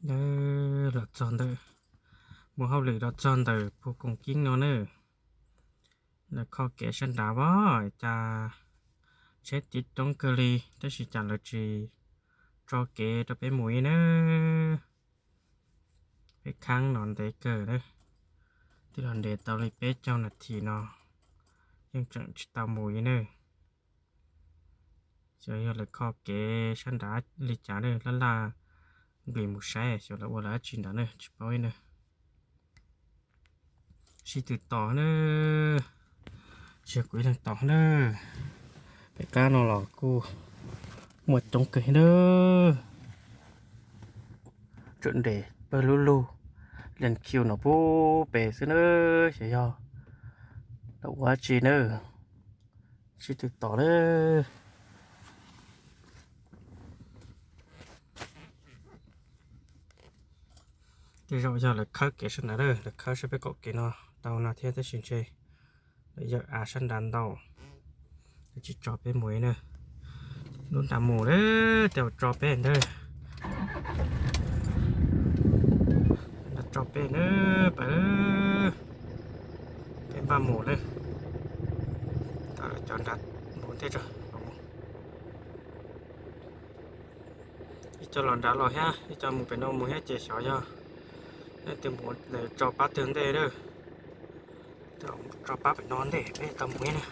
Ntawd los txog ntawm, mus hauj lwm los txog ntawm puag koom kieb no na. Lawv kho kev sab nrad as, cas tsheb coob kawg li tab sis cas lawv tsis tso kev rau peb mus li na. Peb khav no ntev kawg na, twb los nres tau li peb caug nas this no yeej tseem tsis tau mus li na. Xyov yog lawv kho kev sab nrad li cas na, laj laj nqis mus saib xyov lawv ua lawv dab tsi nrad na, tsis paub li na. Sib tw tos na, tsis yog kuv ib leeg tos na. Pem qab no los kuj muaj coob kawg na. Tseem nres pawg lug lug, leej khiu no puag pem xwb na, xyov yog lawv ua dab tsi na. Sib tw tos na. Tej zaum yog lawv khawb kev sab nrad na, lawv khawb sab peb kaum kev no tau no thiab tab sis ntshe lawv yawm av sab nrad ntau, lawv tsis tso peb mus li na. Lub nrad mus na, tej zaum tso peb ntag. Nrad tso peb na, pais, peb npaj mus na. Cov nrad mus tej zaum ib co los nrad los thiab, ib co mus pem no mus thiab ces xyov yog leej twg mus, lawv tso pab twg ntej na. Tso pab pem no ntej peb tau mus na.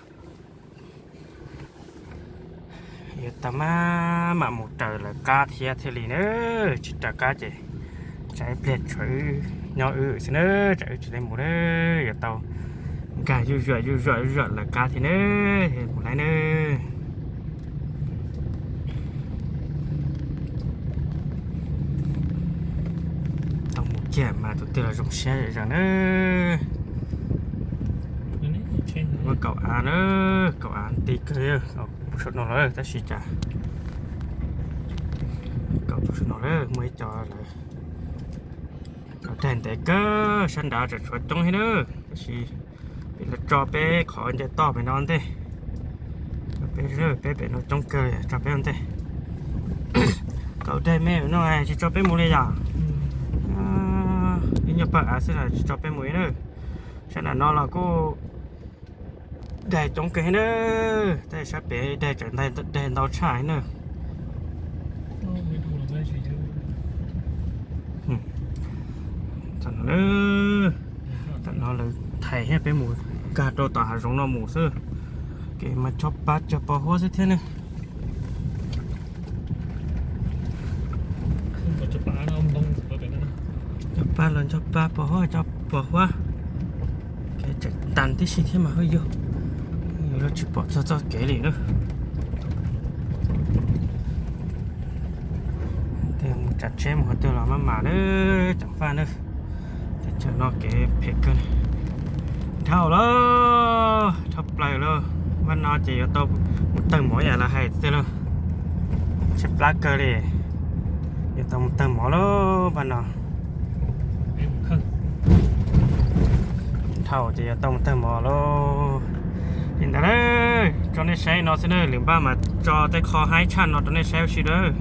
Yuav tau maj mam mus raws lawv qab thiab thiaj li na, tsis raws qab ces tsam ib pliag tshuav wb nyob wb xwb na, tsam wb tsis tau mus na. Yuav tau nkag zuj zuam zuj zuam zuj zuam lawv qab thiab na, mus lawm na. Tau mus kiag mas tus twg los zoo siab zam na. Muaj kaum av na, kaum av ti kawg, puag saum no lawm tab sis cas, kaum puag saum no lawm muaj ib co lawv, kaum daig ntev kawg, sab nrad tseem tshuav coob thiab na, tab sis pem lawv tso peb qhov nce toj pem no ntej, peb, peb pem no coob kawg tso peb ua ntej. Kaum daig me no tsis tso peb mus li yom? Ib nyuag pawg av xwb los tsis tso peb mus li na. Sab nram no los kuj daig coob kawg thiab na, tab sis sab pem daig tseem daig ntau tshaj na. Tam no lawv thais thiab peb mus nkag rau tom hav zoov no mus xwb, kev mas tso pab cog pos huab xwb thiab ne. Cog pab los cog pab pos huab, cog pos huab, kev tseem tas tib si thiab mas hwj yug, yus los tsis pom txog txoj kev li na. Tej mus tsav tsheb mus qhov twg los maj mam na, ceev faj na. Teb chaws no kev phem kawg. Dhau lawm, dhau plaws lawm, npaj no ces yuav tau mus tawg mov yam lawv hais tiag lawm. Tshaib plab kawg li, yuav tau mus tawg mov lawm npaj no. Dhau ces yuav tau mus tawg mov lawm. Li ntawd, tso nej saib no xwb na, lwm npaj mas tso tej qho haib tshaj no rau nej saib ua si lawm.